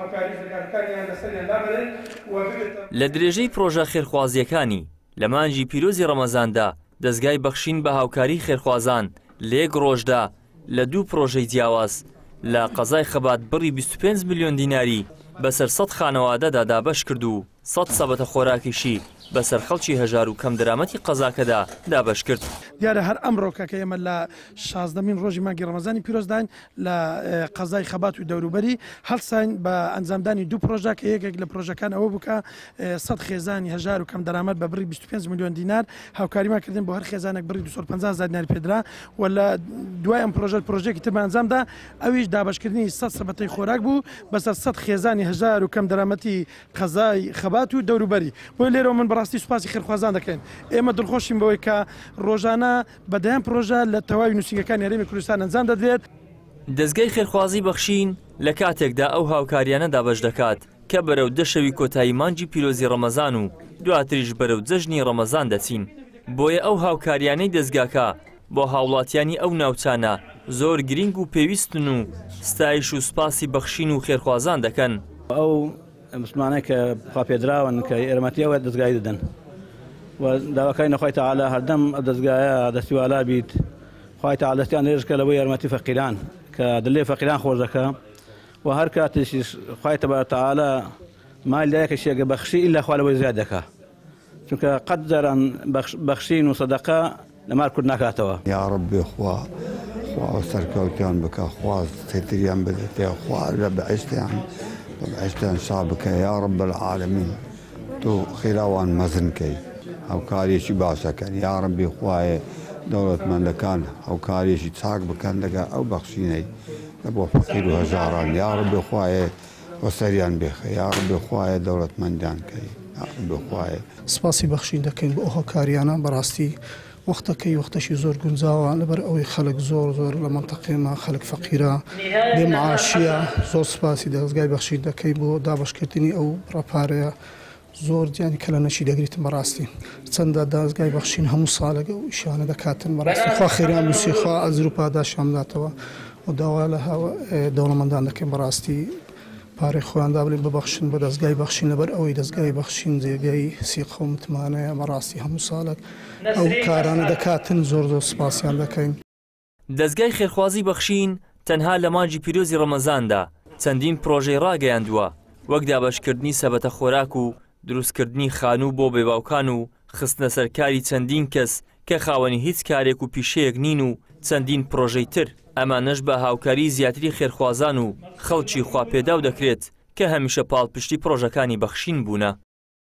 هاوکاری زەکاتەکانیان لەسەریان لابەرێت و ببێتە. لە درێژەی پرۆژە خێرخوازییەکانی لە مانگی پیرۆزی ڕەمەزاندا، دەزگای بەخشین بە هاوکاری خێرخوازان لە یەک ڕۆژدا لە دوو پرۆژەی جیاواز لە قەزای خەبات بڕی 25 ملیۆن دیناری بەسەر 100 خانەوادەدا دابەش کرد و 100 سەبەتە خۆراکیشی بەسەر خەڵکی هەژار و کەمدەرامەتی قەزاکەدا دابەش کرد. دیارە هەر ئەمڕۆکە کە ئێمە لە شازدەمین ڕۆژی مانگی ڕەمەزانی پیرۆزداین لە قەزای خەبات و دەوروبەری هەڵساین بە ئەنجامدانی دوو پرۆژە کە یەکێک لە پرۆژەکان ئەوە بوو کە 100 خێزانی هەژار و کەم دەرامەت بە بڕی 25 ملیۆن دینار هاوکاریمان کردن بۆ هەر خێزانێک بڕی 250 هەزار دینار پێدرا و لە دوای ئەم پرۆژە پرۆژێکی ترمان ئەنجامدا ئەویش دابەشکردنی 100 سەبەتەی خۆراک بوو بەسەر 100 خێزانی هەژار و کەم دەرامەتی قەزای خەبات و دەوروبەری. بۆیە لێرەوە من بەڕاستی سوپاسی خێرخوازان دەکەین. ئێمە دڵخۆشین بەوەی کە ڕۆژانە بە دەیان پرۆژە لە تەواوی نووسینگەکانی هەرێمی کوردستان ئەنجام دەدرێت. دەزگای خێرخوازی بەخشین لە کاتێکدا ئەو هاوکارییانە دابەش دەکات کە بەرەو دە شەوی کۆتایی مانگی پیرۆزی ڕەمەزان و دواتریش بەرەو جەژنی ڕەمەزان دەچین، بۆیە ئەو هاوکارییانەی دەزگاکە بۆ هاوڵاتیانی ئەو ناوچانە زۆر گرینگ و پێویستن و ستایش و سوپاسی بەخشین و خێرخوازان دەکەن. ئەو مسلمانەی کە خواپێدراون کە یارمەتی ئەو دەزگای دەدەن و داواکاری نەخوای تەعالا هەردەم ئەو دەزگایە دەستی والا بیت خوای تەعالا دەستیان درێژ کە لەبۆ یارمەتی فەقیران کە دلێ فەقیران خۆش دەکا و هەر کاتێکیش خوای تەبارک تەعالا مال دایکەشێکە بەخشی ئیلا خوا لەوەی زیاد دەکا چونکە قەت جاران بەخشین و سەدەقە لە مار کورت ناکاتەوە. یاڕەبی خوا خوا سەرکەوتیان بکا خوا ستریان بدەتێ خوا لە بەهەشتیان بە بەهەشتیان شا بکە یاڕەب العالمین تۆ خێرا وان مەزن کەی هاوکاریەکی باشەکەن یاڕەبی خوایە دەوڵەتمەندەکان هاوکاریەکی چاک بکەن لەگەر ئەو بەخشینەی لە بۆ فەقیر و هەژاران یاڕەبی خوایە وەسەریان بێخە یاڕەبی خوایە دەوڵەتمەندیان کەی یاڕەبی خوایە. سپاسی بەخشین دەکەین بۆ ئەو هاوکاریانە بەڕاستی وەختەکەی وەختەشی زۆر گونجاوە لەبەر ئەوەی خەلک زۆر زۆر لە مەنتەقەیەمە خەلک فەقیرە بێ معاشیە زۆر سپاسی دەزگای بەخشین دەکەین بۆ دابەشکردنی ئەو بڕە پارەیە زۆر جیانی کەلەنەشی دەگریتن بەڕاستی چەندە دەزگای بەخشین هەموو ساڵێک ئەو ئیشانە دەکاتن بەڕاستی خوا خێریان نووسی خوا ئەجر و پاداشیان بداتەوە و داوا لە دەوڵەمەندان دەکەین بەڕاستی پارەی خۆیان دابنێن ببەخشن بە دەزگای بەخشین لەبەر ئەوەی دەزگای بەخشین جێگەی سیقە و متمانەیە بەڕاستی هەموو ساڵێک ئەو کارانە دەکاتن زۆر زۆر سپاسیان دەکەین. دەزگای خێرخوازی بەخشین تەنها لە مانگی پیرۆزی ڕەمەزاندا چەندین پرۆژەی ڕاگەیاندووە وەک دابەشکردنی سەبەتە خۆراک و دروستکردنی خانوو بۆ بێباوکان و خستنەسەر کاری چەندین کەس کە خاوەنی هیچ کارێک و پیشەیەک نین و چەندین پرۆژەی تر، ئەمانەش بە هاوکاری زیاتری خێرخوازان و خەڵکی خواپێداو دەکرێت کە هەمیشە پاڵپشتی پرۆژەکانی بەخشین بوونە.